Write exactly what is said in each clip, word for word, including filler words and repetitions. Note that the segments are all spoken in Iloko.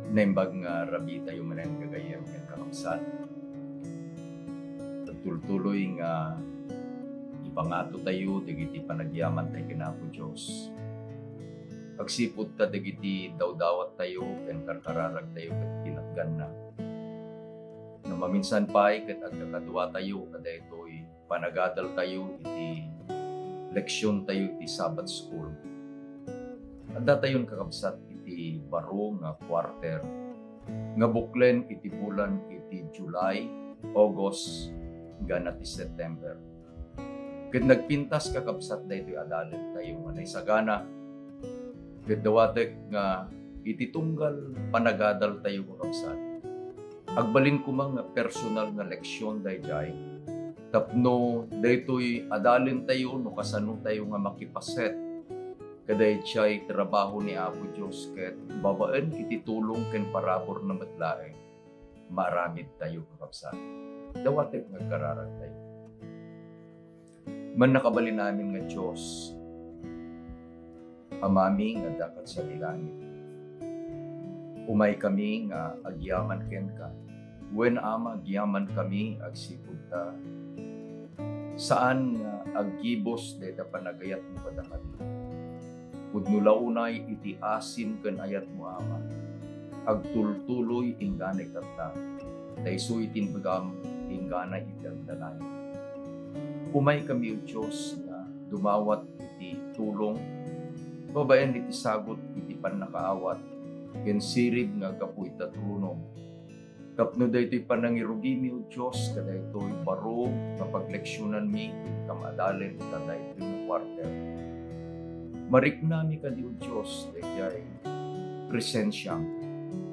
Naimbag nga rabii tayo manen gagayyem ken kakabsat. Agtultuloy nga ipangato tayo dagiti panagyaman tayo ken Apo Dios. Agsipud ta dagiti dawdawat tayo ken karkararag tayo ket pinatganna. No maminsan pay ket agkakadua tayo kadaytoy panagadal tayo iti leksion tayo iti Sabbath School. Adda tayon kakabsat iti baro nga quarter nga buklen iti bulan iti July, August, inggana ti September. Ket nagpintas kakabsat daytoy adalen tayo nga naisagana. Ket dawatek nga iti tunggal panagadal tayo kakabsat, agbalin koma nga personal nga leksion daydiay tapno daytoy adalen tayo no kasano tayo nga makipaset kadaydiay trabaho ni Apo Dios ket babaen iti tulong ken paraburna met laeng maaramid tayo kakabsat. Dawatek nga agkararag tayo. Mannakabalin amin nga Dios, Amami nga adda kad sadi langit. Umaykami nga agyaman kenka. Wen, Ama, agyaman kami agsipud ta saan nga aggibus dayta panagayatmo kadakami. Pudno la unay iti asin ken ayatmo, Ama. Agtultuloy inggana itatta, ta isu iti imbagam inggana iti agdalayo. Umaykami, O Dios, nga dumawat iti tulong babaen iti sagut iti pannakaawat ken sirib nga aggapu ita tronom. Tapno daytoy panangirugimi, O Dios, kadaytoy baro nga pagleksionanmi iti kamadalen ita daytoy nga quarter. Mariknami kadi, O Dios, daydiay presensiam.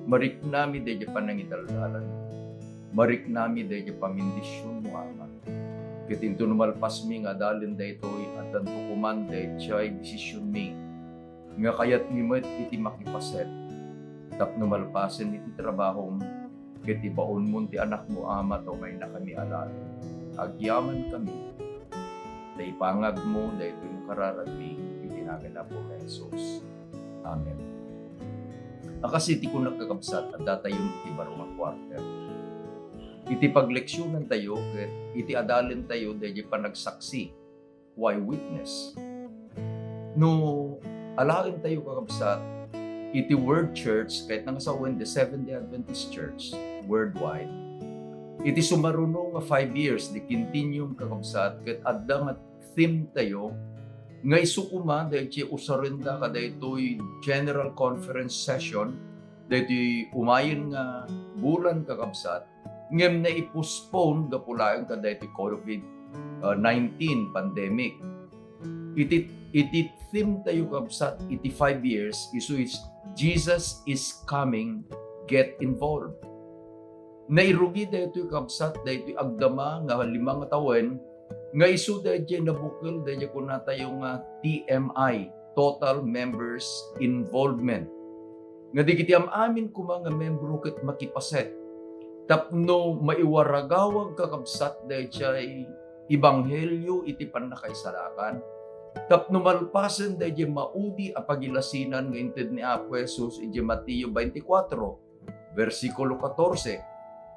Mariknami daydiay panangidaldalan. Mariknami daydiay pamindisionmo, Ama. Ket inton malpasmi nga adalen daytoy, addanto koman daydiay desisionmi nga kayatmi met iti makipaset tapno malpasen iti trabahom ket ibaonmon ti anakmo, Ama, ta umaynakami alaen. Agyamankami ta ipangagmo daytoy nga kararagmi iti nagan Apo nga Jesus. Amen. A, kas iti kunak, kakabsat, adda tayon iti baro nga quarter. Iti pagleksionantayo ket iti adalentayo daydiay panagsaksi, why witness? No alaentayo, kakabsat, iti Word Church, ket nang sawen the Seventh-day Adventist Church worldwide, iti sumaruno nga five years, the continuum, kakabsat, ket adda nga theme tayo nga isu koma daydiay usarenda kadaytoy general conference session daytoy umayen nga bulan, kakabsat, ngem nai-postpone gapu laeng kadaytoy covid nineteen pandemic. Iti, iti theme tayo, kabsat, iti five years, isu is Jesus is Coming, Get Involved. Nairugi daytoy, kabsat, daytoy agdama nga lima nga tawen nga isu daydiay nabukel daydiay kunatayo nga T M I, Total Members Involvement. Nga dagiti am-amin koma nga membro ket makipaset tapno maiwaragawag, kakabsat, daydiay ebanghelio iti pannakaisalakan, tapno malpasen daydiay maudi a pagilasinan nga inted ni Apo Jesus idiay Mateo twenty-four, bersikulo katorse,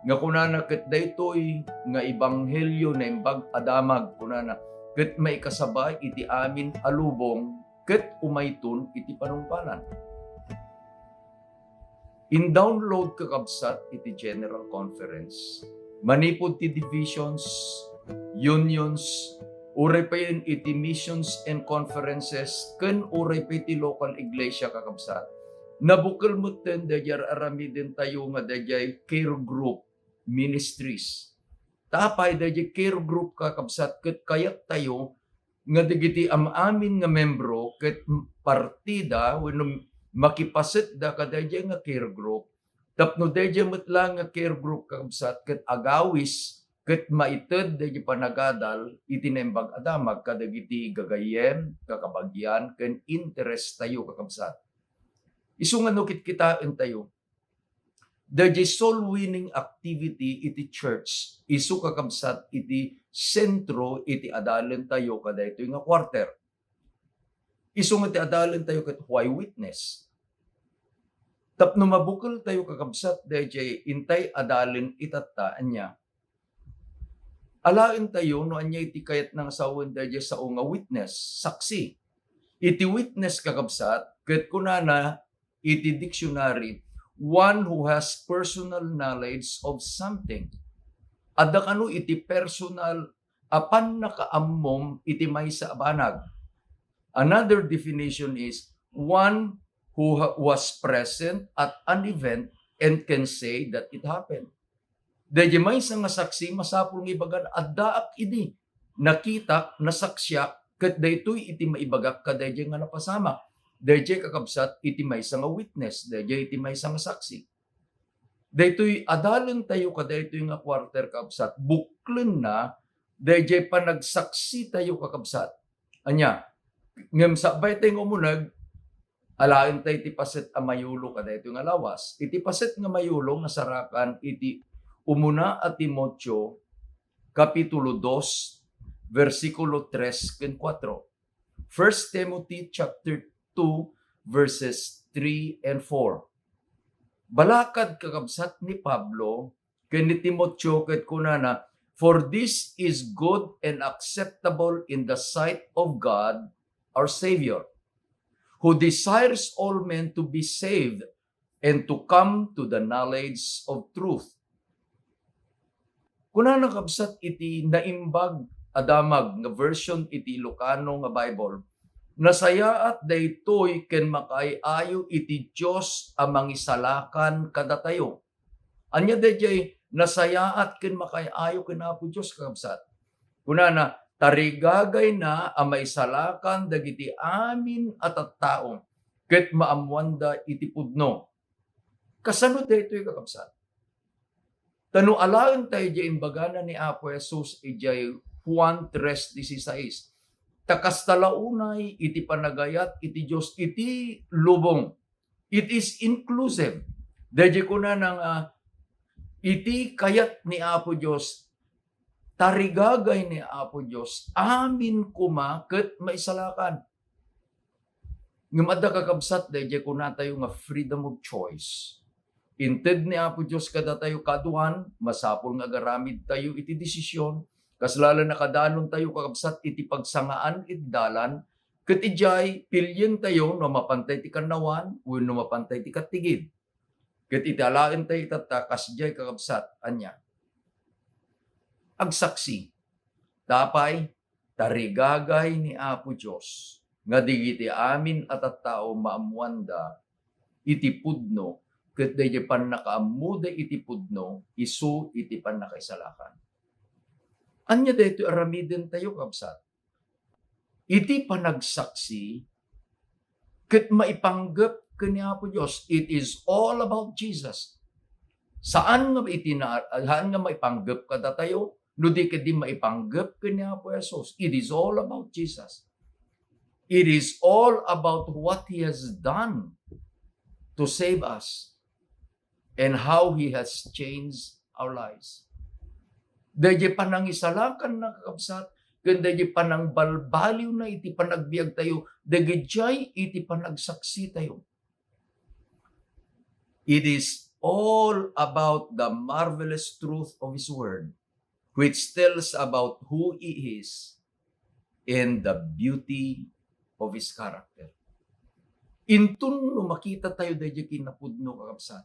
nga kunana ket daytoy nga ebanghelio naimbag a damag, kunana, ket maikasaba iti amin a lubong ket umayton iti panungpalan. In-download, kakabsat, iti General Conference, manipud ti divisions, unions, uray pay iti missions and conferences, ken uray pay ti local iglesia, kakabsat. Nabukel metten daydiay ar-aramidentayo nga daydiay care group ministries. Ta apay daydiay care group, kakabsat, ket kayattayo nga dagiti am-amin nga membro ket partida wenno makipasetda kadaydiay nga care group tapno daydiay met laeng nga care group, kakabsat, ket agawis ket maited daydiay panagadal iti naimbag a damag kadagiti gagayyem, kakabagian, ken interestayo, kakabsat. Isu nga no kitkitaentayo, daydiay soul winning activity iti church, isu, kakabsat, iti sentro iti adalentayo kadaytoy nga quarter. Isu nga ti adalentayo ket why witness? Tapno mabukel tayo, kakabsat, dayjay intay adalen itatta, ania? Alaen tayo no ania iti kayatna nga sawen dayjay sao nga witness, saksi. Iti witness, kakabsat, ket kunana iti dictionary, one who has personal knowledge of something. Adda kano iti personal a pannakaammom iti maysa a banag. Another definition is one who ha-, was present at an event and can say that it happened. Dayjay maysa nga saksi, masapul nga ibagan, addaak idi, nakitak, nasaksiak, ket daytoy iti maibagak kadayjay nga napasamak. Dayjay, kakabsat, iti maysa nga witness, dayjay iti maysa nga saksi. Daytoy adalen tayo kadaytoy nga quarter, kabsat, buklenna dayjay panagsaksi tayo, kakabsat. Ania? Ngem sakbay tayo nga umuneg, alaen tayo ti paset a mayulo kadaytoy nga lawas. Iti paset nga mayulo, nasarakan iti umuna a Timoteo, kapitulo dos, bersikulo tres ken kuatro. First Timothy chapter two, verses three and four. Balakad, kakabsat, ni Pablo ken ni Timoteo ket kunana, "For this is good and acceptable in the sight of God, our Savior, who desires all men to be saved and to come to the knowledge of truth." Kunana, kabsat, iti Naimbag a Damag nga version iti Ilocano nga Bible, "Nasayaat daytoy ken makaay-ayo iti Dios a mangisalakan kadatayo." Ania dayjay nasayaat ken makaay-ayo ken Apo Dios, kakabsat? Kunana, "Tarigagayna a maisalakan dagiti amin a tattao, ket maammoanda iti pudno." Kasano daytoy, kakabsat? Ta no alaen tayo diay imbagana ni Apo Jesus idiay Juan tres dieciséis, ta kasta la unay iti panagayat iti Dios iti lubong. It is inclusive. Dayjay kunana nga, iti kayat ni Apo Dios, tarigagay ni Apo Dios, amin koma ket maisalakan. Ngem adda, kakabsat, dayjay kunatayo nga freedom of choice. Inted ni Apo Dios kadatayo kaaduan, masapul nga agaramid tayo iti desisyon, kasla la nakadanon tayo, kakabsat, iti pagsangaan iti dalan, ket idiay, pilien tayo no mapantay ti kannawan wenno mapantay ti kattigid. Ket iti alaen tayo itatta, kasdiay, kakabsat, ania? Agsaksi. Apay? Tarigagay ni Apo Dios nga dagiti amin a tattao maammoanda iti pudno, ket dayjay pannakaammoda iti pudno, isu iti pannakaisalakan. Ania daytoy aramiden tayo, kabsat? Iti panagsaksi, ket maipanggep ken ni Apo Dios. It is all about Jesus. Saan nga iti na-, saan nga maipanggep kadatayo, no di ket di maipanggep ken ni Apo Jesus. It is all about Jesus. It is all about what He has done to save us and how He has changed our lives. Dayjay panangisalakanna, kakabsat, ken dayjay panangbalbaliwna iti panagbiagtayo, dayjay iti panagsaksitayo. It is all about the marvelous truth of His Word, which tells about who He is and the beauty of His character. Inton no makita tayo dayjay kinapudno, kakabsat,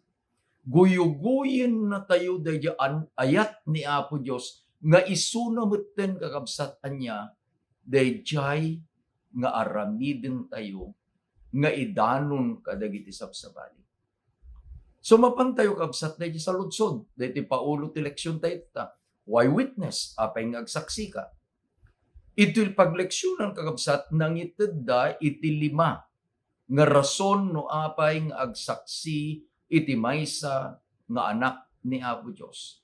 guyuguyenna tayo dayjay an-, ayat ni Apo Dios nga isuna metten, kakabsat, ania, dayjay nga aramiden tayo nga idanon kadagiti sabsabali. So, mapan tayo, kabsat, dayjay saludsod, daytoy paulo ti leksion tayo ta, why witness? Apay nga agsaksika? Iti pagleksionan, kakabsat, nangitedda iti lima nga rason no apay nga agsaksi iti maysa nga anak ni Apo Dios.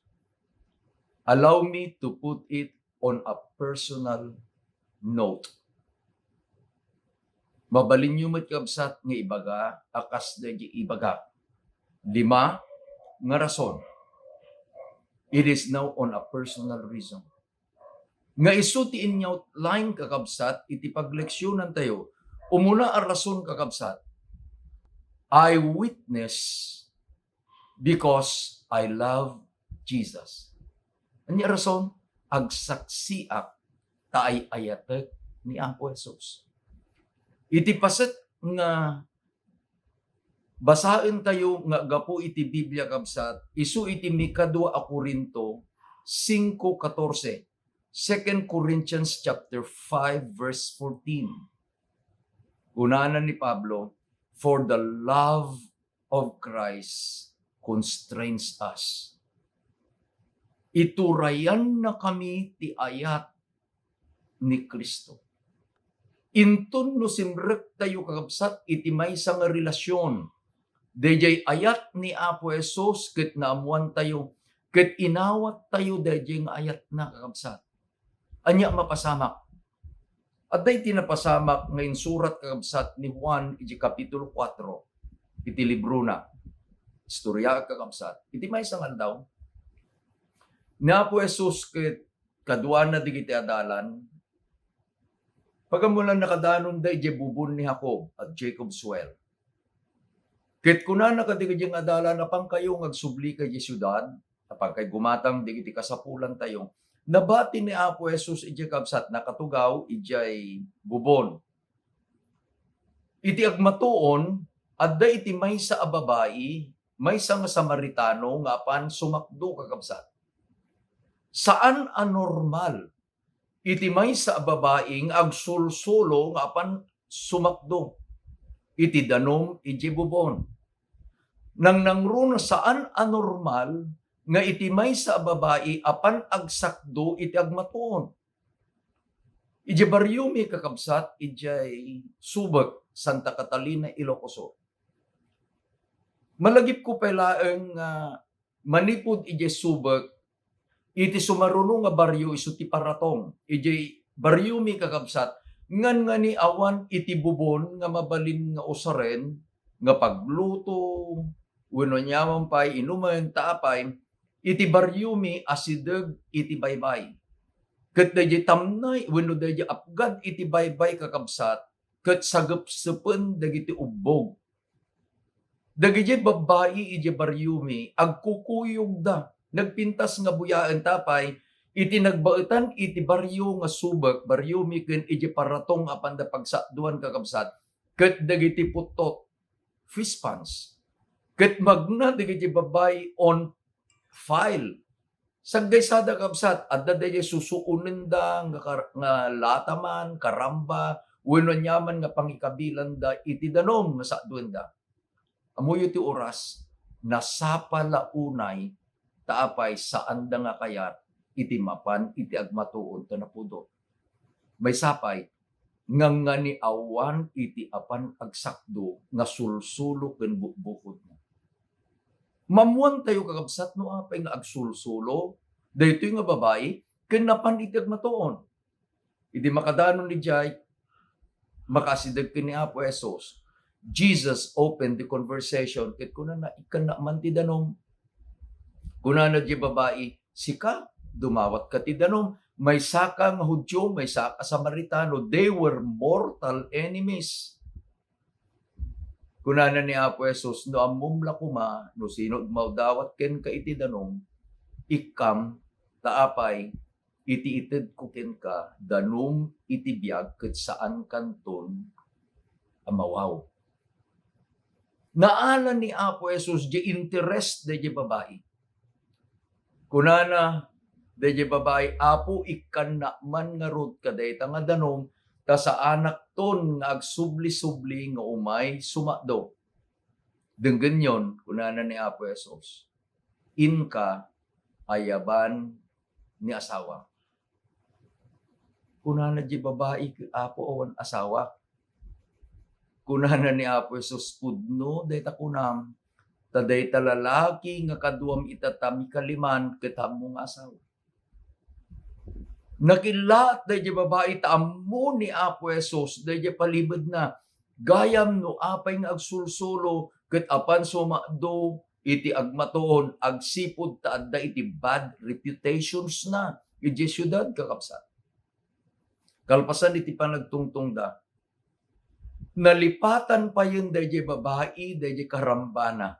Allow me to put it on a personal note. Mabalinyo met, kabsat, nga ibaga a kas dayjay ibagak. Lima nga rason. It is now on a personal reason. Nga isu ti in-outline, kakabsat, iti pagleksionantayo. Umuna a rason, kakabsat, I witness because I love Jesus. Ania rason? Agsaksiak ta ay-ayatek ni Apo Jesus. Iti paset nga basaentayo nga gapu iti Biblia, kabsat, isu iti mikadua a Corinto singko katorse, Second Corinthians chapter five, verse fourteen. Kunana ni Pablo, "For the love of Christ constrains us." Iturayanna kami ti ayat ni Cristo. Inton no simrektayo, kakabsat, iti maysa nga relasyon, daydiay ayat ni Apo Jesus ket naammoantayo, ket inawattayo daydiay nga ayatna, kakabsat. Ania mapasamak? Adda iti napasamak nga insurat, kakabsat, ni Juan iti Kapitulo kuatro iti librona. Istorya, kakabsat. Iti maysa nga aldaw, ni Apo Jesus ket kaduana dagiti adalan, pagamulan nakadanonda idiay bubon ni Jacob, at Jacob's well. Ket kunana kadagiti nga adalan, "Apankayo nga agsubli ka idiay siudad, apankay gumatang dagiti kasapulantayo." Nabati ni Apo Jesus idiay, kabsat, nakatugaw idiay bubon. Iti agmatuon, adda iti maysa a babai, maysa nga Samaritano nga apan sumakdo, kakabsat. Saan a normal iti maysa a babai nga agsulsulo nga apan sumakdo iti danum idiay bubon. Nangnangruna, saan a normal nga iti maysa a babai apan agsakdo iti agmatuon. Idiay bariomi, kakabsat, idiay Subec, Santa Catalina, Ilocos Sur. Malagipko pay laeng nga manipud idiay Subec, iti sumaruno nga bario isu ti Paratong. Idiay bariomi, kakabsat, ngangani awan iti bubon nga mabalin nga usaren nga pagluto, wenno aniaman pay inumen, ta apay, iti bariomi asideg iti baybay. Ket daydiay tamnay wenno daydiay apgad iti baybay, kakabsat, ket sagepsepen dagiti ubbog. Dagiti babbai idiay bariomi, agkukuyogda. Nagpintas nga buyaen, ta apay, iti nagbaetan iti bario nga Subec, bariomi ken idiay Paratong apanda pagsakduan, kakabsat, ket dagiti puttot, fish ponds. Ket magna dagiti babbai on file. Saggaysada, kabsat, adda daydiay susuonenda nga kar-, nga lataman, karamba, wenno aniaman nga pangikabilanda iti danum nga sakduenda. Ammoyo ti oras, nasapa la unay, ta apay, saanda nga kayat iti mapan iti agmatuon ta napudot. Maysa pay, ngangani awan iti apan agsakdo nga sulsulo ken bukbukodna. Maammoantayo, kakabsat, no apay nga agsulsulo daytoy nga babai ken napan iti agmatuon. Idi makadanon idiay, makaasideg ken ni Apo Jesus, Jesus opened the conversation ket kunana, "Ikkannak man ti danum." Kunana diay babai, "Sika, dumawatka ti danum. Maysaka nga Judio, maysaka Samaritano." They were mortal enemies. Kunana ni Apo Jesus, "No ammom la koma no sino ti maudawat kenka iti danum, ikkam, ta apay, iti itedko kenka, danum iti biag ket saankanton a mawaw." Naala ni Apo Jesus diay interes daydiay babai. Kunana daydiay babai, "Apo, ikkannak man ngarud kadayta nga danum, ta saanakton nga agsubli-subli nga umay sumakdo." Denggenyon, kunana ni Apo Jesus, "Inka, ayaban ni asawa." Kunana diay babai, "Apo, awan asawa." Kunana ni Apo Jesus, "Pudno dayta kunam, ta dayta lalaki nga kaduam ita ta mikaliman ket ammo nga asawa." Nakillaat daydiay babai ta ammo ni Apo Jesus daydiay palibedna. Gayam no apay nga agsulsulo ket apan sumakdo iti agmatuon agsipud ta adda iti bad reputations na idiay siudad, kakabsat. Kalpasan iti panagtungtongda, Nalipatan payen daydiay babai daydiay karambana.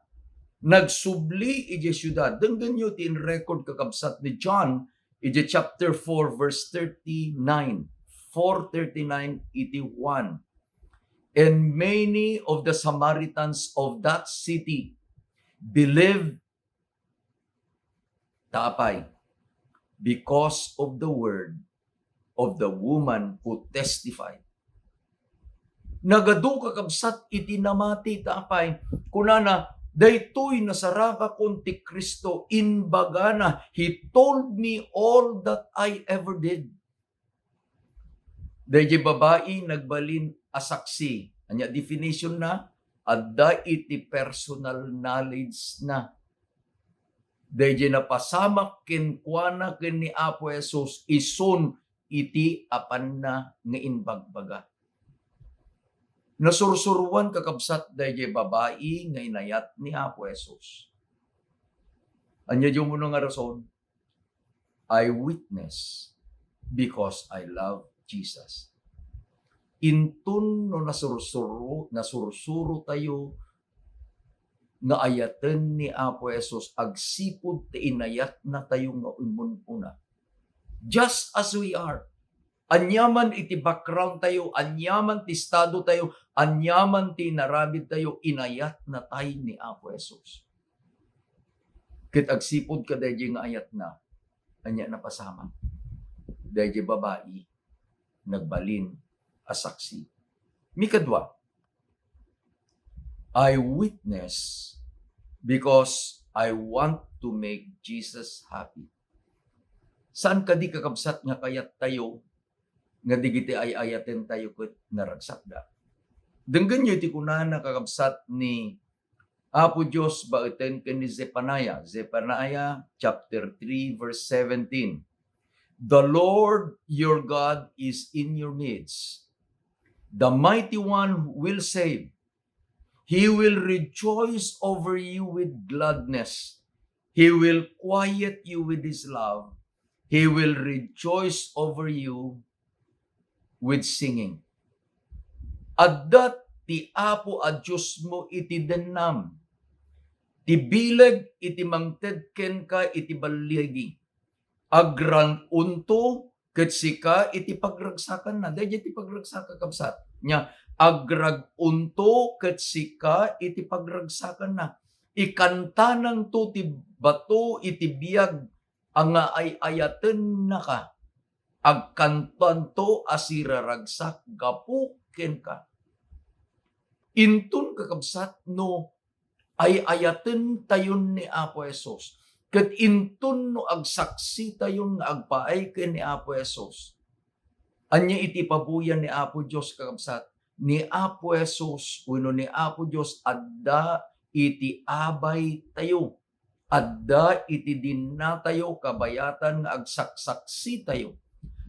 Nagsubli idiay siudad. Denggenyo ti in-record, kakabsat, ni John idiay chapter four, verse thirty-nine. Four thirty-nine iti Juan. And many of the Samaritans of that city believed, ta apay, because of the word of the woman who testified. Nagadu, kakabsat, iti namati, ta apay, kunana, "Daytoy nasarakakon ti Cristo, imbagana, He told me all that I ever did." Daydiay babai nagbalin a saksi. Ania definition na? Adda iti personal knowledge na. Daydiay napasamak kenkuana ken ni Apo Jesus isun iti apanna nga imbagbaga. Nasursuroan, kakabsat, daydiay babai nga inayat ni Apo Jesus. Ania diay umuna nga rason? I witness because I love Jesus. Inton no nasursuro, nasursurotayo nga ayaten ni Apo Jesus agsipud ti inayatnatayo nga imun-una. Just as we are. Aniaman iti background tayo, aniaman ti estado tayo, aniaman ti inaramid tayo, inayatnatay ni Apo Jesus. Ket agsipud kadaydiay nga ayatna, ania napasamak? Daydiay babai nagbalin a saksi. Mikadua, I witness because I want to make Jesus happy. Saan kadi, kakabsat, nga kayat tayo nga digiti ay-ayaten tayo ket naragsakda? Denggenyo iti kunana, kakabsat, ni Apo Dios baeten ken ni Zefaniah. Zefaniah chapter three, verse seventeen. "The Lord your God is in your midst. The mighty one will save. He will rejoice over you with gladness. He will quiet you with his love. He will rejoice over you with singing." Adda ti Apo a Diosmo iti dennam, ti bileg iti mangted kenka iti balligi. Agrag-onto ket sika iti pagragsakanna. Daydiay ti pagragsak, kakabsat. Nia, agrag-onto ket sika iti pagragsakanna. Ikantananto ti bato iti biag a nga ay-ayatennaka. Agkantanto a siraragsak gapu kenka. Inton, kakabsat, no ay-ayaten tayon ni Apo Jesus, ket inton no agsaksi tayon nga agpaay ken ni Apo Jesus, ania iti pabuyan ni Apo Dios, kakabsat? Ni Apo Jesus wenno ni Apo Dios adda iti abay tayo. Adda iti dinna tayo kabayatan nga agsaksaksi tayo.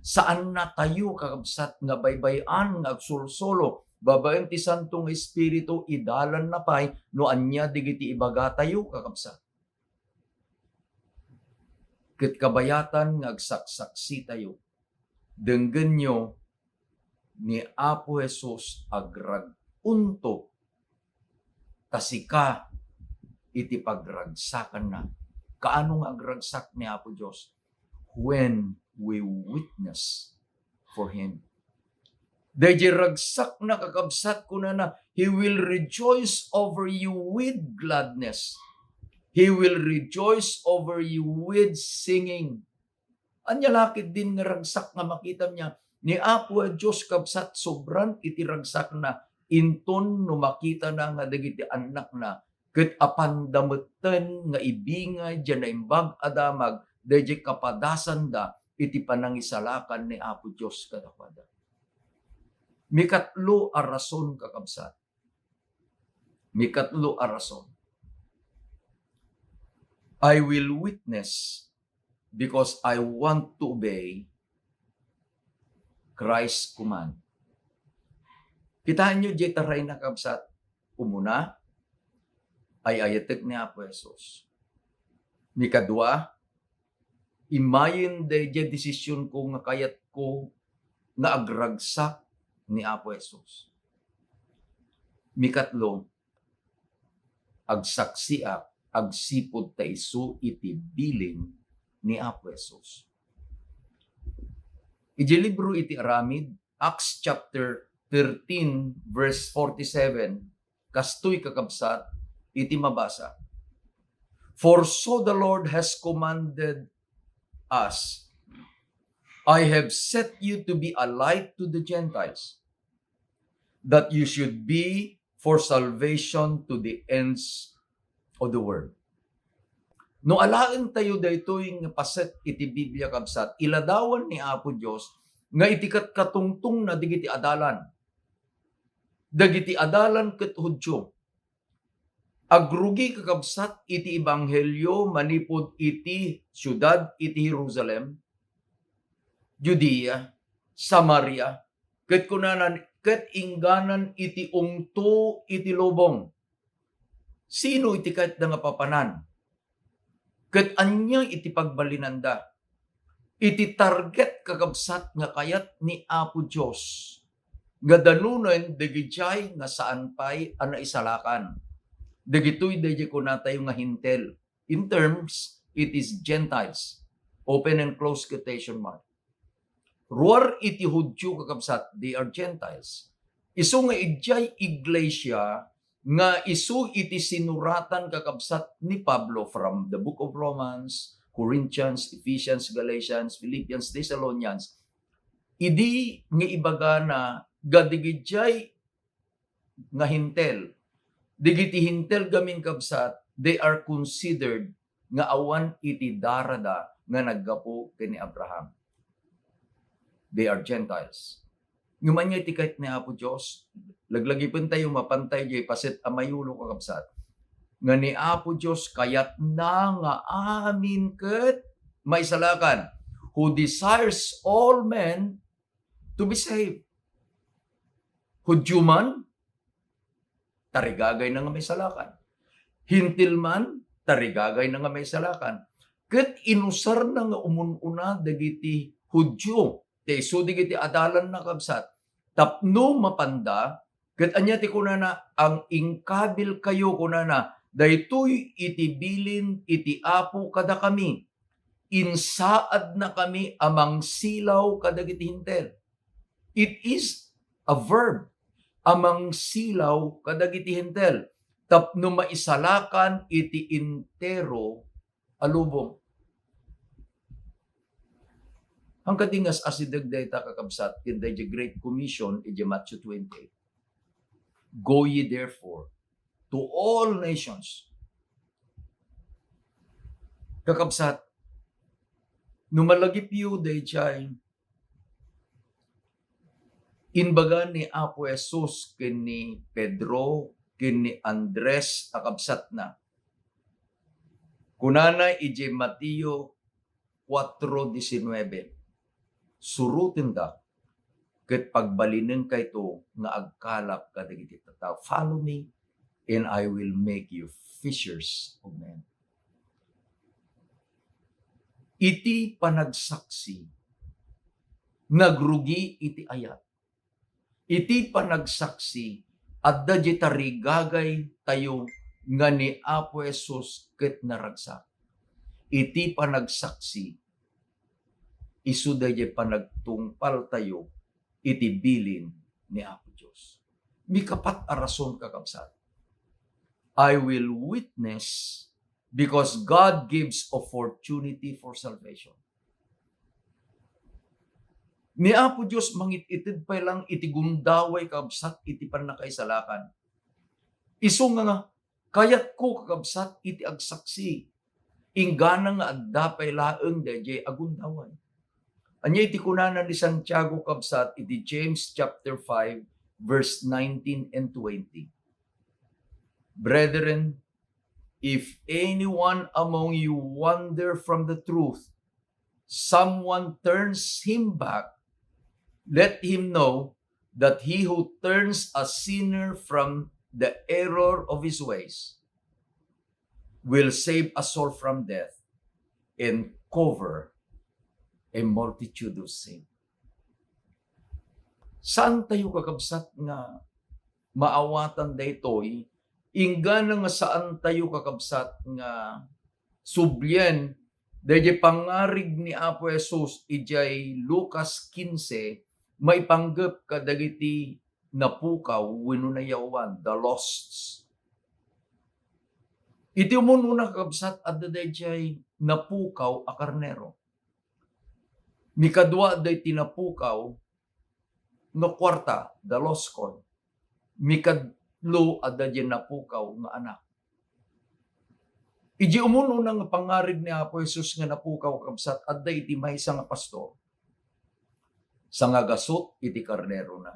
Saanna tayo, kakabsat, nga baybay-an nga agsursuro babaen ti Santo nga Espiritu, idalanna pay no ania digiti ibaga tayo, kakabsat. Ket kabayatan nga agsaksaksi tayo. Denggenyo, ni Apo Jesus agrag-onto ta sika iti pagragsakanna. Kaano nga agragsak ni Apo Dios? When we witness for Him. Daydiay ragsakna, kakabsat, kunana, "He will rejoice over you with gladness. He will rejoice over you with singing." Ania la ketdin nga ragsak nga makitam? Nia, ni Apo a Dios, kabsat, sobran iti ragsakna, inton no makitana nga dagiti annakna ket apanda metten nga ibingay diay Naimbag a Damag daydiay kapadasanda iti panangisalakan ni Apo Dios kadakuada. Mikatlo a rason, kakabsat. Mikatlo a rason. I will witness because I want to obey Christ's command. Kitaenyo diay tarayna, kabsat. Umuna, ay-ayatek ni Apo Jesus. Mikadua, imayen daydiay desisionko nga kayatko nga agragsak ni Apo Jesus. Mikatlo, agsaksiak agsipud ta isu iti bilin ni Apo Jesus. Iti libro iti Aramid, Acts chapter thirteen, verse forty-seven, kastoy, kakabsat, iti mabasa. "For so the Lord has commanded us, 'I have set you to be a light to the Gentiles, that you should be for salvation to the ends of the world.'" No alaentayo daytoy nga paset iti Biblia, kabsat, iladawan ni Apo Dios nga iti katkatungtongna dagiti adalan, dagiti adalan ket Judio. Agrugi, kakabsat, iti ebanghelio manipud iti siudad iti Jerusalem, Judea, Samaria, ket kunana, ket ingganan iti ungto iti lubong. Sino iti kayatda nga papanan? Ket ania iti pagbalinanda? Iti target, kakabsat, nga kayat ni Apo Dios nga danunen dagidiay nga saan pay a naisalakan. Dagitoy daydiay kunatayo nga Hentil. In terms, it is Gentiles. Open and close quotation mark. Ruar iti Judio, kakabsat, they are Gentiles. Isu nga idiay iglesia nga isu iti sinuratan, kakabsat, ni Pablo from the book of Romans, Corinthians, Ephesians, Galatians, Philippians, Thessalonians, idi nga ibagana nga dagidiay nga Hentil, dagiti Hentil gamin, kabsat, they are considered nga awan iti darada nga naggapu ken ni Abraham. They are Gentiles. Ngem ania iti kayat ni Apo Dios? Laglagipentayo, mapantay diay paset a mayulo, kakabsat, nga ni Apo Dios kayatna nga amin ket maisalakan, who desires all men to be saved. Judio man, tarigagayna nga maisalakan. Hentil man, tarigagayna nga maisalakan. Ket inusarna nga umun-una dagiti Judio, ti isu dagiti adalanna, kabsat, tapno mapanda. Ket ania ti kunana? "Ang inkabilkayo," kunana, "daytoy iti bilin iti Apo kadakami. Insaadnakami a mangsilaw kadagiti Hentil." It is a verb, a mangsilaw kadagiti Hentil tapno maisalakan iti entero a lubong. Ang kadingas asideg dayta, kakabsat, ken daydiay Great Commission iti Matthew twenty-eight. "Go ye therefore to all nations." Kakabsat, no malagipyo daydiay imbaga ni Apo Jesus ken ni Pedro ken ni Andres a kabsatna, kunana iti Mateo kuatro disinwebe, "Surotendak ket pagbalinenkayo nga agkalap kadagiti tattao. Follow me, and I will make you fishers of men." Iti panagsaksi, nagrugi iti ayat. Iti panagsaksi, adda diay tarigagaytayo nga ni Apo Jesus ket naragsak. Iti panagsaksi, isu daydiay panagtungpaltayo iti bilin ni Apo Dios. Mikapat a rason, kakabsat, I will witness because God gives opportunity for salvation. Ni Apo Dios mangit-ited pay lang iti gundaway, kabsat, iti pannakaisalakan. Isu nga, nga kayatko, kakabsat, iti agsaksi. Inggana nga adda pay laeng daydiay a gundaway. Ania iti kunana ni Santiago, kabsat, iti James chapter five, verse nineteen and twenty? "Brethren, if anyone among you wander from the truth, someone turns him back, let him know that he who turns a sinner from the error of his ways will save a soul from death and cover a multitude of sin." Saan tayo, kakabsat, nga maawatan daytoy, inggana nga saantayo, kakabsat, nga sublien dayjay pangngarig ni Apo Jesus idiay Lucas kinse, maipanggep kadagiti napukaw wenno nayawan, the losts. Iti umununa, kakabsat, adda dayjay napukaw a karnero. Mikadua, adda iti napukaw nga kuarta, the lost coin. Mikatlo, adda diay napukaw nga anak. Iti umununa nga pangngarig ni Apo Jesus nga napukaw, kakabsat, adda iti maysa nga pastor. Sangagasut iti karnerona.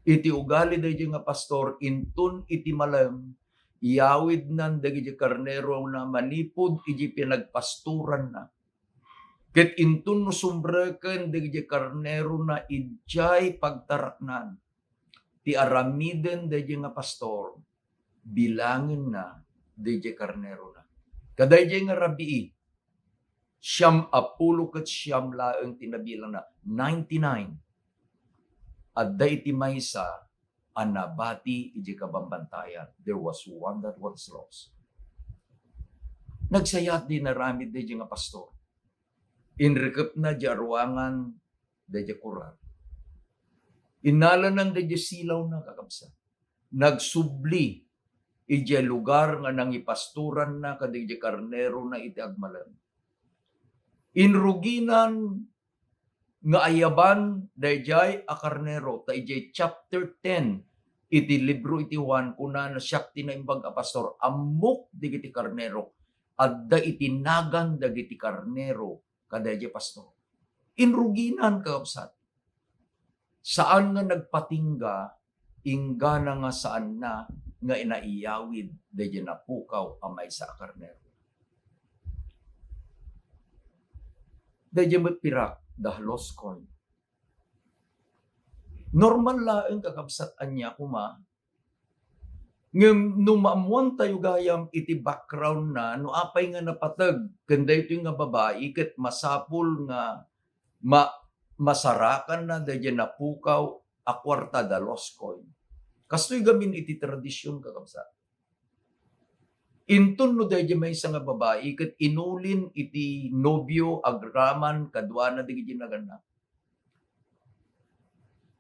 Iti ugali dayjay nga pastor, inton iti malem, iyawidnan dagiti karnerona manipud iti panagpastoranna. Ket inton no sumreken dagiti karnerona idiay pagtaraknan, ti aramiden dayjay nga pastor, bilangenna dayjay karnerona. Kadayjay nga rabii, siam a pulo ket siam laeng ti nabilangna, ninety-nine. Adda iti maysa a nabati iti kabambantayan. There was one that was lost. Nagsayaat di naramid dayjay nga pastor. Inrikepna di aruangan dayjay korral. Innalanan dayjay silawna, kakabsat. Nagsubli idiay lugar nga nangipastoranna kadagiti karnerona iti agmalem. Inruginan nga ayaban dayjay a karnero, ta idiay chapter ten iti libro iti Juan, kunana, "Siak ti naimbag a pastor, ammok dagiti karnerok, adda iti nagan dagiti karnero kadayjay pastor." Inruginan, kakabsat. Saan nga nagpatingga, inggana nga saanna nga inaiyawid dayjay napukaw a maysa a karnero. Dayjay met pirak, the lost coin. Normal laeng, kakabsat, ania koma. Ngem no maammuantayo gayam iti background na, no apay nga napateg ken daytoy nga babai ket masapul nga ma-, masarakanna dayjay napukaw a kuarta, the lost coin. Kastoy gamin iti tradisyon, kakabsat. Inton no dayjay maysa nga babai ket inulin iti nobio agraman kaduana dagiti naganna,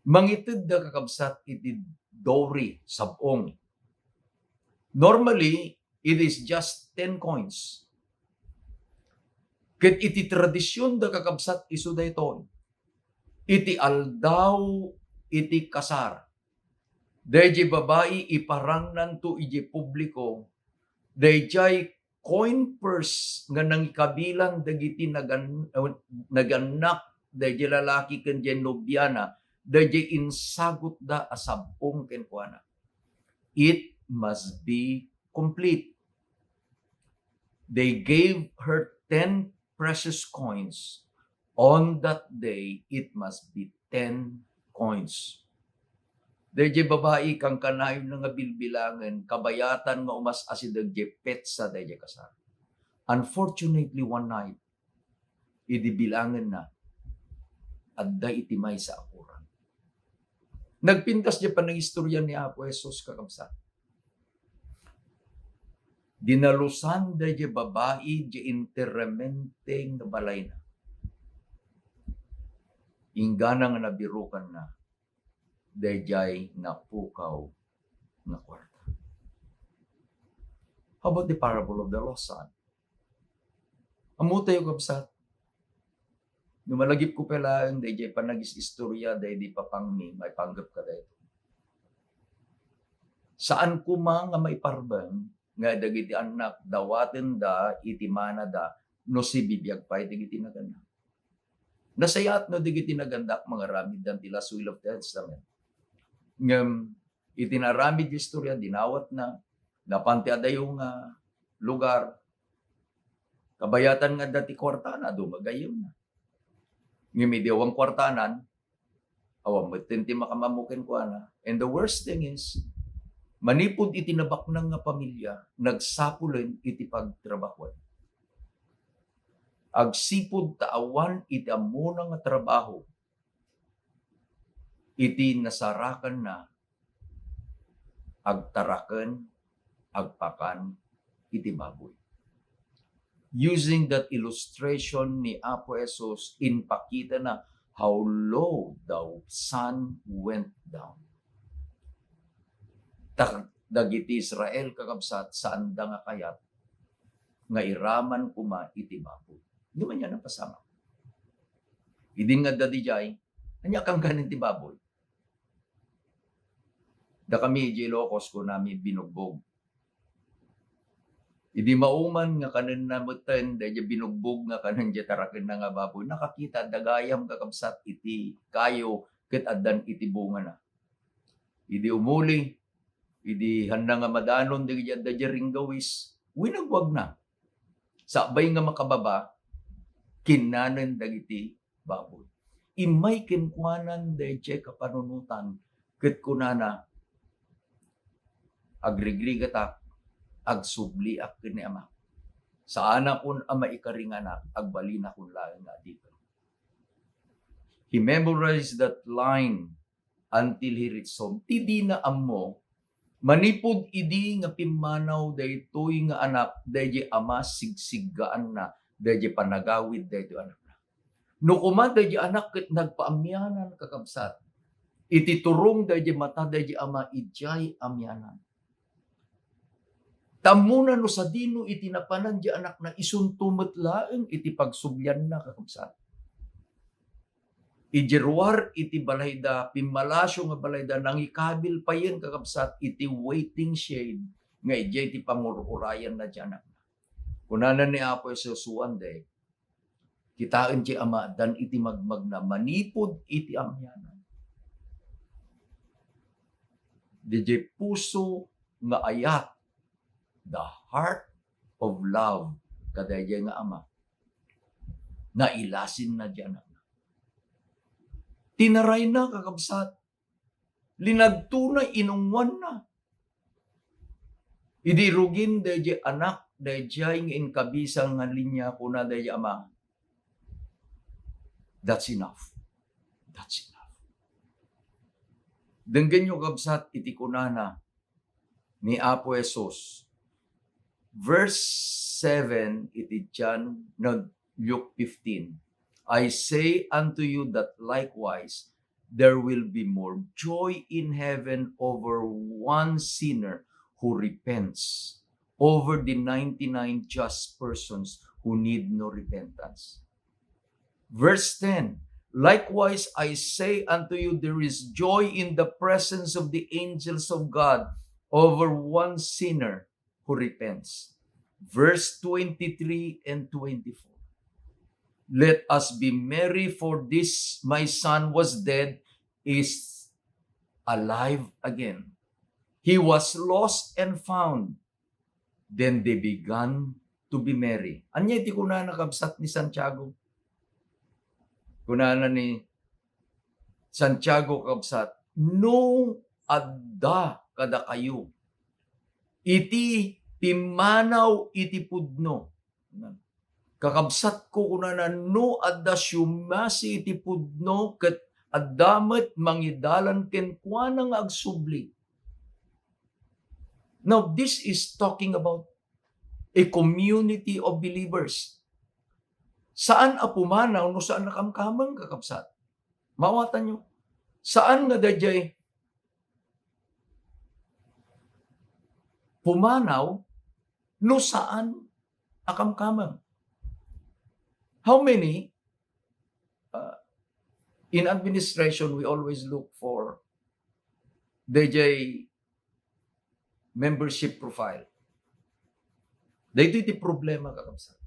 mangitedda, kakabsat, iti dowry, sab-ong. Normally, it is just ten coins. Ket iti tradisyonda, kakabsat, isu daytoy. Iti aldaw iti kasar, dayjay babai iparangnanto idiay publiko dayjay coin purse nga nangikabilan dagiti nagan-, nagannak dayjay lalaki ken diay nobiana, dayjay insagutda a sab-ong kenkuana. It must be complete. They gave her ten precious coins. On that day, it must be ten coins. Dayjay babai, kankanayon nga bilbilangen, kabayatan nga umas-asideg diay petsa dayjay kasar. Unfortunately, one night, idi bilangenna, adda iti maysa a kurang. Nagpintas diay panangistorya ni Apo Jesus, kakabsat. Dinalusan dayjay babai diay enteramente nga balayna. Inggana nga nabirukanna dayjay napukaw nga kuarta. How about the parable of the lost son? Ammotayo, kabsat. No malagipko pay laeng dayjay panagis-istorya daydi papangmi, maipanggep kadaytoy. Saan koma nga maiparbeng nga dagiti annak dawatenda iti manada no sibibiag pay dagiti naganna. Nasayaat no dagiti nagannak mangaramiddan ti last will of testament. Ngem iti naaramid nga istorya, dinawatna, napan ti adayo nga lugar. Kabayatan nga adda ti kuartana, adu nga gayyemna. Ngem idi awan kuartanan, awan metten ti makamammo kenkuana. And the worst thing is, manipud iti nabaknang nga pamilia, nagsapulen iti pagtrabahuan. Agsipud ta awan iti ammona nga trabaho, iti nasarakanna agtaraken, agpakan iti baboy. Using that illustration ni Apo Jesus, impakitana how low the sun went down. Ta dagiti Israel, kakabsat, saanda nga kayat nga iraman koma iti baboy. Di man yan napasamak. Idi nga adda didiay, ania kangganin ti baboy? Dakami idiay Ilocos, kunami binugbog. Idi mauman nga kanenna metten, daydiay binugbog nga kanen diay tarakenna nga baboy, nakakita, dagayam, kakabsat, iti kayo ket addan iti bungana. Idi umuli, idi hanna nga madanon dagiti adda diay ringgawis, winagwagna. Sakbay nga makababa, kinnanen dagiti baboy. Immay kenkuanan daydiay kapanunotan ket kunana, "Agrigrigatak, agsubliak ken ni Amak. Saanakon a maikaringanak, agbalinakon laeng nga adipen." He memorized that line until he reached home. Ti dina ammo, manipud idi nga pimmanaw daytoy nga anak, daydiay ama sigsiggaanna, daydiay panagawid daytoy anakna. No koma daydiay anak ket nagpaamianan, kakabsat, iti turong daydiay mata daydiay ama, idiay amianan. Ta ammona no sadino iti napanan diay anakna, isunto met laeng iti pagsublianna, kakabsat. Idiay ruar iti balayda, pimmalasio nga balayda, nangikabil payen, kakabsat, iti waiting shed nga idiay ti pangur-urayanna diay anakna. Kunana ni Apo Jesus, "Suande, kitaen ti ama, addan iti magmagna manipud iti amianan." Didiay puso nga ayat, the heart of love, kadaydiay nga ama, nailasinna diay anakna. Tinarayna, kakabsat, linagtona, inungwanna. Idi rugin daydiay anak, daydiay nga inkabisan nga linia, kuna daydiay ama, "That's enough. That's enough." Denggenyo, kabsat, iti kunana ni Apo Jesus. Verse seven iti John, no, Luke fifteen, "I say unto you that likewise there will be more joy in heaven over one sinner who repents, over the ninety-nine just persons who need no repentance." Verse ten, "Likewise I say unto you, there is joy in the presence of the angels of God over one sinner who repents." Verse twenty-three and twenty-four, "Let us be merry, for this my son was dead, is alive again. He was lost and found." Then they began to be merry. Ania iti kunana, kabsat, ni Santiago? Kunana ni Santiago, kabsat, "No adda kadakayo iti pimmanaw iti pudno." Kakabsatko, kunana, no adda siumasi iti pudno ket adda met mangidalan kenkuana nga agsubli. Now, this is talking about a community of believers. Saan a pumanaw no saan a kamkameng, kakabsat. Maawatanyo? Saan nga daydiay pumanaw no saan a kamkameng. How many, uh, in administration, we always look for daydiay membership profile. Daytoy ti problema, kakabsat.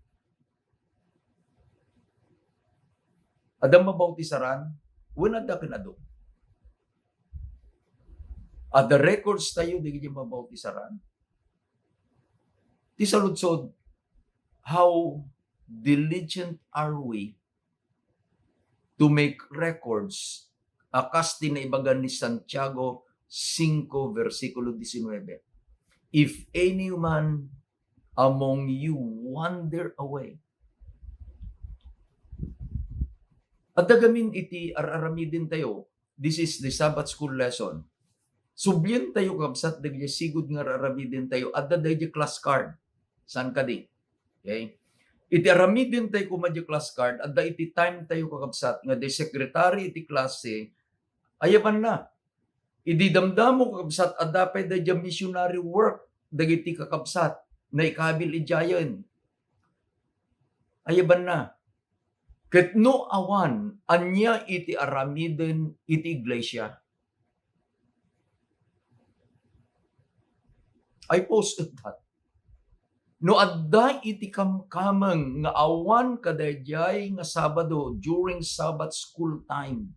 Adda mabautisaran, wen adda ken adu. Adda records tayo dagiti mabautisaran. Ti saludsod, how diligent are we to make records a kas ti naibaga ni Santiago cinco, versikulo diecinueve, "If any man among you wander away." Adda gamin iti ar-aramiden tayo, this is the Sabbath school lesson. Sublientayo, kakabsat, dagiti sigud nga ar-aramidentayo, adda daydi class card. Saan kadi? Okay? Iti aramidentayo koma di class card, adda iti timetayo, kakabsat, nga di secretary iti klase, ayabanna. Idi damdamo, kakabsat, adda pay daydi missionary work dagiti kakabsat, naikabil idiayen. Ayabanna. Ket no awan, ania iti aramiden iti iglesia? I pause at that. No adda iti kamkameng nga awan kadaydiay nga Sabado during Sabbath school time,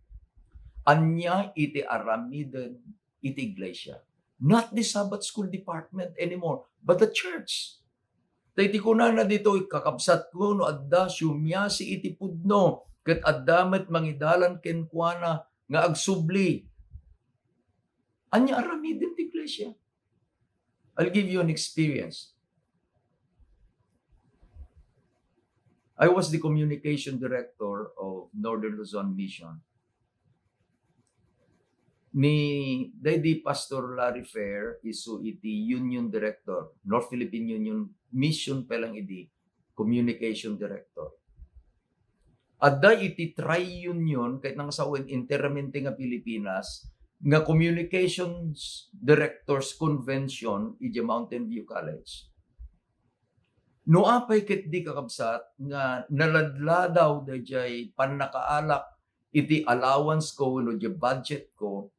ania iti aramiden iti iglesia? Not the Sabbath school department anymore, but the church. Ta iti kunana ditoy, "Kakabsatko, no adda siumiasi iti pudno, ket adda met mangidalan kenkuana nga agsubli, ania aramiden ti iglesia?" I'll give you an experience. I was the communication director of Northern Luzon Mission. Ni daydi Pastor Larry Fair, isu iti Union Director, North Philippine Union Mission pa lang idi, Communication Director. Adda iti Tri-Union, ket nang sawen, Interamente nga Pilipinas, nga Communications Directors Convention iti Mountain View College. No apay ket di, kakabsat, nga naladladaw daydiay pannakaalak iti allowance ko wenno di budget ko,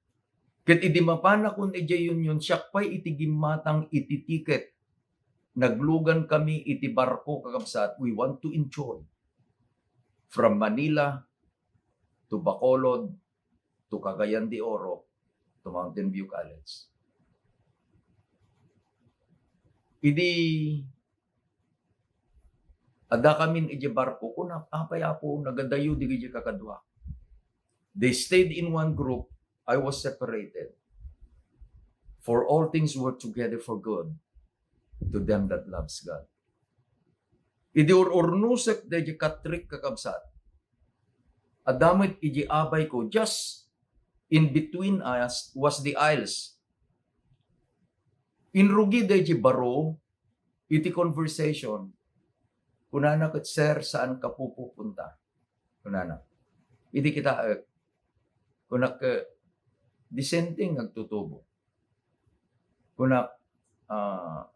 ket idi mapanakon idiay union, siak pay iti gimmatang iti ticket. Naglugan kami iti barko, kakabsat. We want to enjoy. From Manila to Bacolod to Cagayan de Oro to Mountain View College. Idi adda kamin iti barko, kunak, "Apay, Apo, nagadayo dagiti kakaduak." They stayed in one group, I was separated. "For all things work together for good to them that loves God." Idi ur-urnosek daydi katrik, kakabsat, adda met iti abay ko, just in between us was the aisle. Inrugi daydi baro iti conversation. Kunana ket, "Sir, saan ka pupupunta?" Kunana. Idi kitaek, kunak, "Disenteng agtutubo." Kunak, "Ah,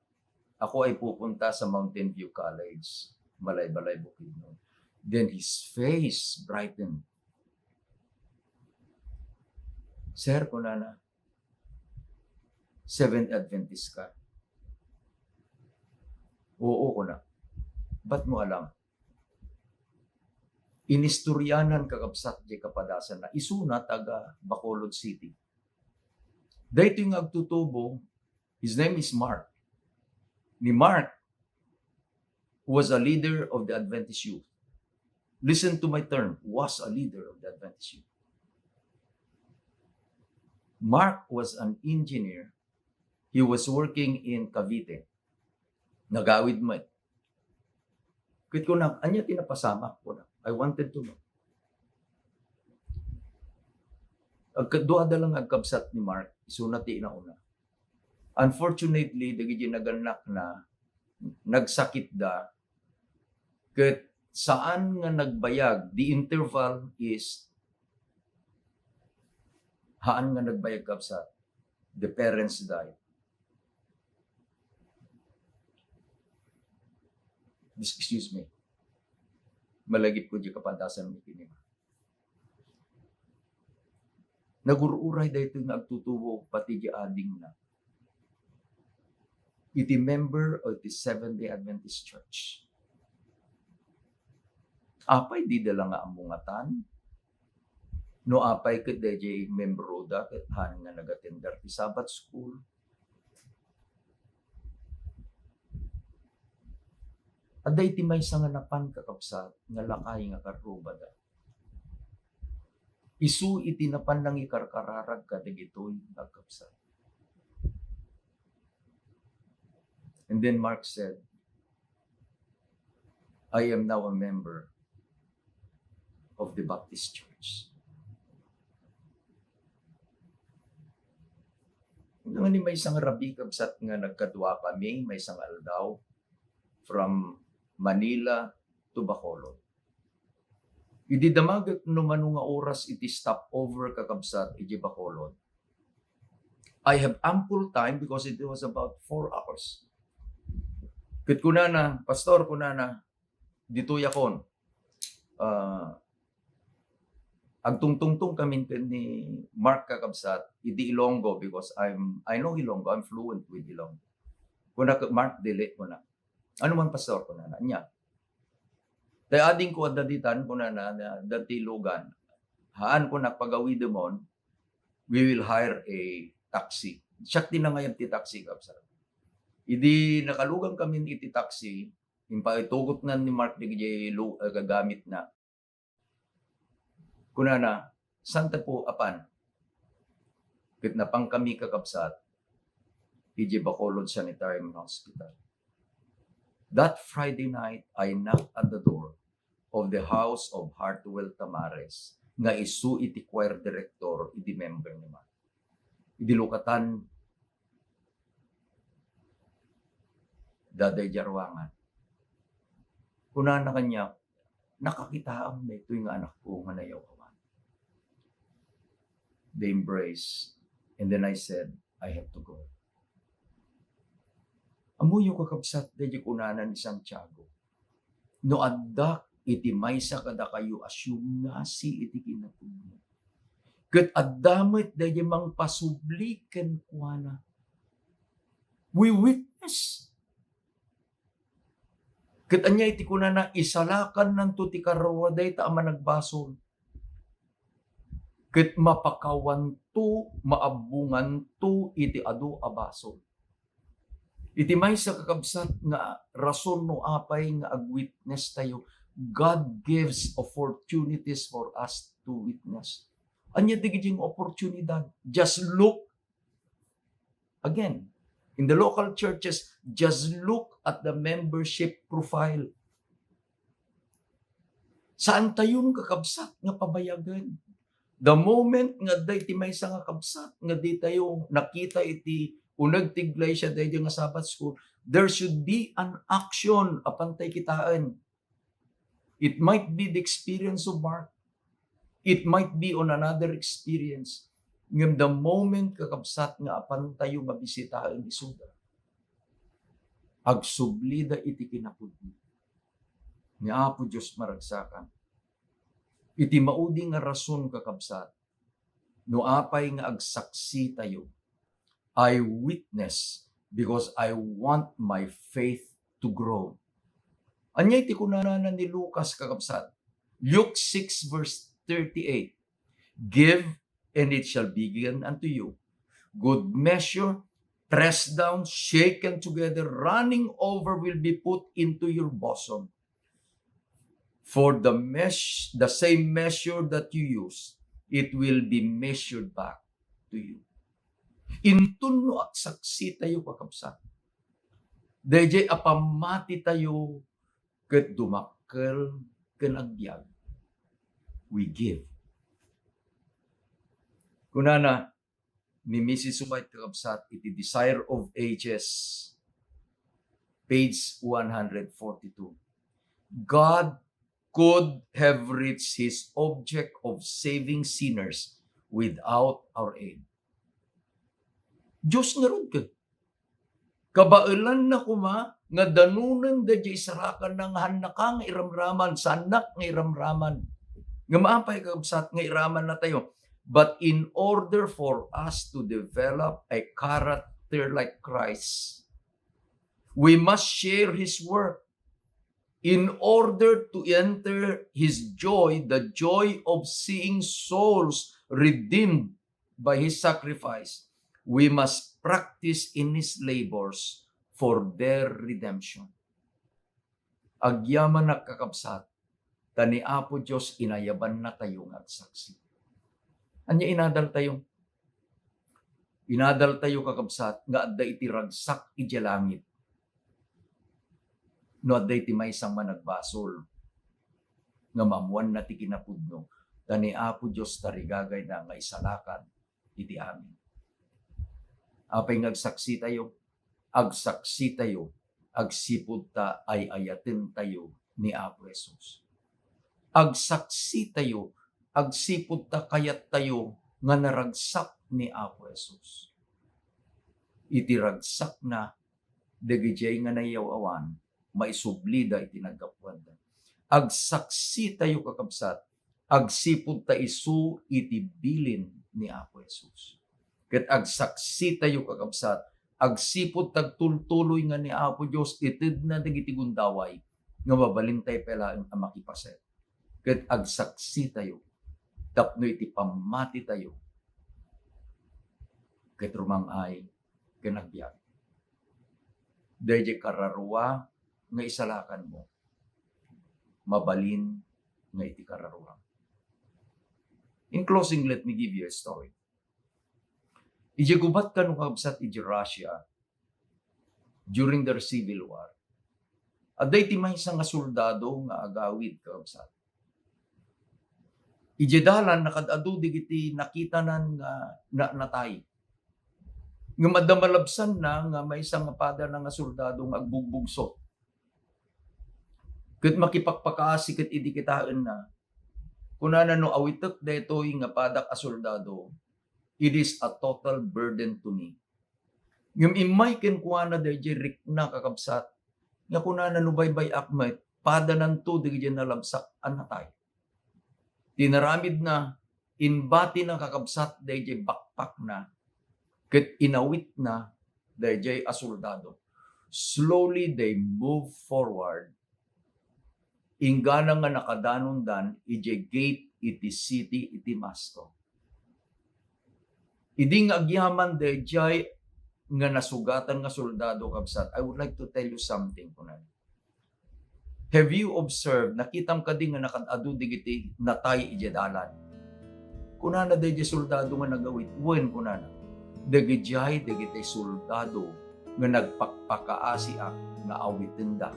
ako ay pupunta sa Mountain View College, Malaybalay, Bukidnon." Then his face brightened. "Sir," kunana, "Seventh Adventist ka?" "Oo," kuna. "Ba't mo alam?" Inistoryanan, kakabsat, di kapadasanna. Isuna taga Bacolod City. Daytoy nga agtutubo, his name is Mark. Ni Mark was a leader of the Adventist youth. Listen to my term, was a leader of the Adventist youth. Mark was an engineer. He was working in Cavite. Nagawid met. Ket kunak, "Ania ti napasamak?" kunak. I wanted to know. Agka-, duada lang agkabsat ni Mark, isuna ti inauna. Unfortunately, dagiti nagannakna, nagsakitda, ket saan nga nagbayag. The interval is haan nga nagbayag, kabsat. The parents died. Dis-, excuse me. Malagipko di kapadasan mo kini. Nagur-uray daytoy nga agtutubo pati di adingna iti member of the Seventh-day Adventist Church. Apay, dida la nga ammongatan? No apay ket daydiay membroda ket haan nga nagatender ti Sabbath school. Adda iti maysa nga napan, kakabsat, nga lakay nga karrubada. Isu iti napan nangikarkararag kadagitoy nga agkabsat. And then Mark said, "I am now a member of the Baptist Church." Nangani maysa nga rabii, kabsat, nga nagkadua kami maysa nga aldaw from Manila to Bacolod. Idi damagek no mano nga oras iti stopover, kakabsat, iti Bacolod, I have ample time because it was about four hours. Ket kunana, "Pastor," kunana, "ditoyakon." Ah, agtungtungtong kami ken ni Mark, kakabsat, iti Ilonggo because I'm, I know Ilonggo, I'm fluent with Ilonggo. Kunak, "Mark, dili," kunak. "Ano man, Pastor?" kunana. Ania? "Tay adingko adda ditan," kunana, "na, dati lugan. Haan," kunak, "pagawidemon, we will hire a taxi." Siak ti nangayab ti taxi, kabsat. Idi nakalugan kami iti taxi, impaitugotnan ni Mark dagiti lu-, ah, gagamitna. Kunana, "Saanta po apan?" Ket napan kami, kakabsat, iti Bacolod Sanitarium Hospital. That Friday night, I knocked at the door of the house of Hartwell Tamares, nga isu iti choir director, idi member ni Mark. Idi lukatan, daydiay a ruangan. Kunana kaniak, "Nakakitaam daytoy nga anakko nga nayaw awan." They embrace, and then I said, "I have to go." Ammoyo, kakabsat, daydiay kunana ni Santiago, "No addak iti maysa kadakayo a siumngasi iti kinapudno, ket adda met daydiay mangpasubli kenkuana, we witness." Ket ania iti kunana? "Isalakannanto ti kararua dayta a managbasol, ket mapakawanto, maabbonganto iti adu a basol." Iti maysa, kakabsat, nga rason no apay nga agwitness tayo, God gives opportunities for us to witness. Ania dagiti nga oportunidad? Just look. Again, in the local churches, just look at the membership profile. Saan tayon, kakabsat, nga pabayagen. The moment nga adda iti maysa nga kabsat nga ditayo nakita iti uneg ti iglesia, daydiay nga Sabbath school, there should be an action a pantay kitaen. It might be the experience of Mark. It might be on another experience. Ngem the moment, kakabsat, nga apantayo nga bisitaen isuda, agsublida iti kinapudno. Ni Apo Dios maragsakan. Iti maudi nga rason, kakabsat, no apay nga agsaksi tayo, I witness because I want my faith to grow. Ania iti kunana ni Lucas, kakabsat? Luke six verse thirty-eight, "Give, and it shall be given unto you. Good measure, pressed down, shaken together, running over, will be put into your bosom. For the mesh-, the same measure that you use, it will be measured back to you." Inton no agsaksi tayo, kakabsat, daydiay a pammati tayo ket dumakkel ken agbiag, we give. Kunana ni Missus White, kakabsat, iti Desire of Ages, page one hundred forty-two, "God could have reached his object of saving sinners without our aid." Dios ngarud ket kabaelanna koma nga danonen daydiay isarakanna nga haannaka nga iramraman, saannak nga iramraman. Ngem apay, kabsat, nga iramannatayo? But in order for us to develop a character like Christ, we must share His work. In order to enter His joy, the joy of seeing souls redeemed by His sacrifice, we must practice in His labors for their redemption. Agyamanak, kakabsat, ta ni Apo Dios inayabannatayo nga agsaksi. Ania inadaltayo? Inadaltayo, kakabsat, nga adda iti ragsak idiay langit. No adda iti maysa nga managbasol nga maammoanna ti kinapudno, ta ni Apo Dios tarigagayna nga isalakan iti amin. Apay nga agsaksitayo? Agsaksitayo agsipud ta ay-ayatentayo ni Apo Jesus. Agsaksitayo agsipud ta kayattayo nga naragsak ni Apo Jesus. Iti ragsakna, dagidiay nga nayaw-awan, maisublida iti naggapuanda. Agsaksitayo, kakabsat, agsipud ta isu iti bilin ni Apo Jesus. Ket agsaksitayo, kakabsat, agsipud ta agtultuloy nga ni Apo Dios itedna dagiti gundaway nga mabalintay pay laeng a makipaset. Ket agsaksitayo tapno iti pammatitayo ket rumang-ay ken agbiag. Daydiay kararua nga isalakanmo, mabalin nga iti kararua. In closing, let me give you a story. Idiay gubat kano, kakabsat, idiay Russia, during their civil war, adda iti maysa nga soldado nga agawid, kakabsat. Idiay dalan, nakaad-adu dagiti nakitanan nga na-, natay. Ngem adda malabsanna nga maysa nga padana nga soldado nga agbugbugso. Ket makipakpakaasi ket idi kitaenna, kunana, "No awitek daytoy nga padak a soldado, it is a total burden to me." Ngem immay kenkuana daydiay rikna, kakabsat, nga kunana, "No baybay-ak met, padananto dagiti nalabsak a natay." Tinaramidna, imbatina, kakabsat, daydiay backpackna, ket inawitna daydiay a soldado. Slowly they move forward, inggana nga nakadanondan idiay gate iti city iti Moscow. Idi nga agyaman daydiay nga nasugatan nga soldado, kabsat, I would like to tell you something, kunana. Have you observed, nakitam kadi nga nakaad-adu dagiti natay idiay dalan? Kunana daydiay soldado nga nagawid, "Wen," kunana, "dagidiay dagiti soldado nga nagpakpakaasiak nga awitenda.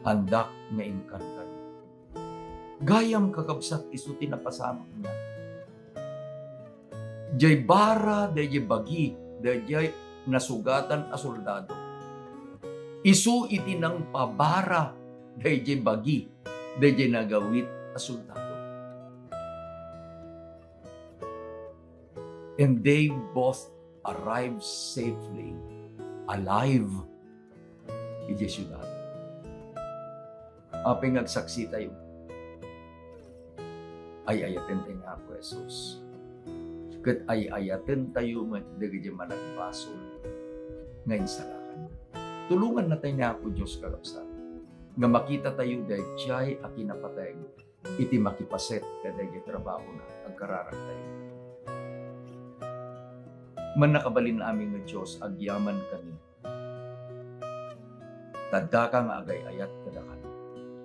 Andak nga inkargada." Gayam, kakabsat, isu ti napasamak niya. Diay bara, daydiay bagi, daydiay nasugatan a soldado. Isu iti nangpabara daydiay bagi, daydiay nagawid a soldado. And they both arrived safely, alive, idiay siudad. Apay nga agsaksitayo? Ay-ayatentayo ni Apo Jesus. Ket ay-ayatentayo met dagiti managbasol nga insalakanna. Tulongannatayo ni Apo Dios, kakabsat, nga makitatayo daydiay a kinapateg iti makipaset kadaydiay trabahona, agkararagtayo. Mannakabalin amin nga Dios, agyamankami. Ta addaka nga agay-ayat kadakami.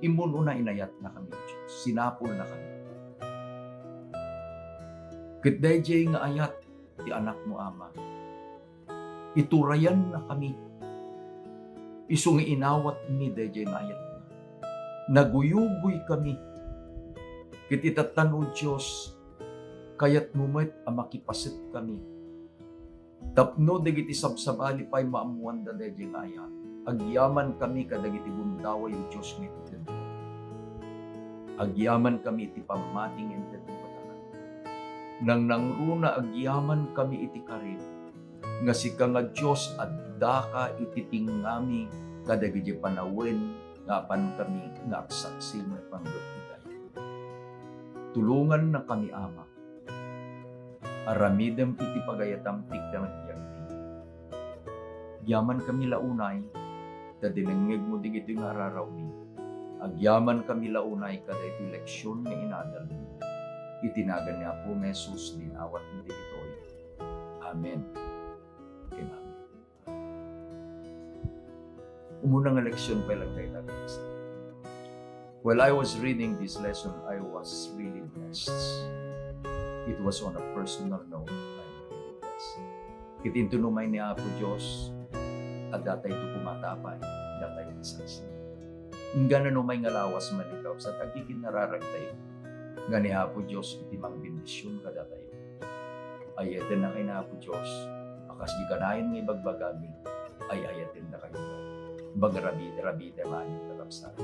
Immun-una, inayatnakami, Dios. Sinapulnakami. Ket daydiay nga ayat ti Anakmo, Ama, iturayannakami. Isu nga inawatmi daydiay nga ayatna. Naguyugoykami. Ket itattano, Dios, kayatmo met a makipasetkami. Tapno dagiti sabsabali pay maammoanda daydiay nga ayat, agyamankami kadagiti gundaway, O Dios, nga itedmo. Agyamankami iti pammati nga intedmo kadakami. Nangnangruna, agyamankami iti karim nga sika nga Dios, addaka iti tingngami kadagiti panawen nga apankami nga agsaksi maipanggep iti ayat. Tulongannakami, Ama. Aramidem iti pagayatam ti panagbiagmi. Agyamankami la unay ta dinengngegmo dagitoy nga ararawmi. Agyamankami la unay kadaytoy leksion nga inadalmi. Iti nagan ni Apo Jesus, dinawatmi dagitoy. Amen. Amen. Umuna nga leksion pay lang dayta, guys. While I was reading this lesson, I was really blessed. It was on a personal note, I'm really blessed. Ket inton umay ni Apo Dios, adda tayo kumata pay, adda tayo saksi. Inggana no umay nga lawas man ikaw, sa tagikin nararag tayo, nga ni Apo Dios iti mangbendision kadatayo. Ay-ayatennakay ni Apo Dios a kas di kanayon nga ibagbagami, ay-ayatendakayo. Bagarabit-rabit manen, kakabsat.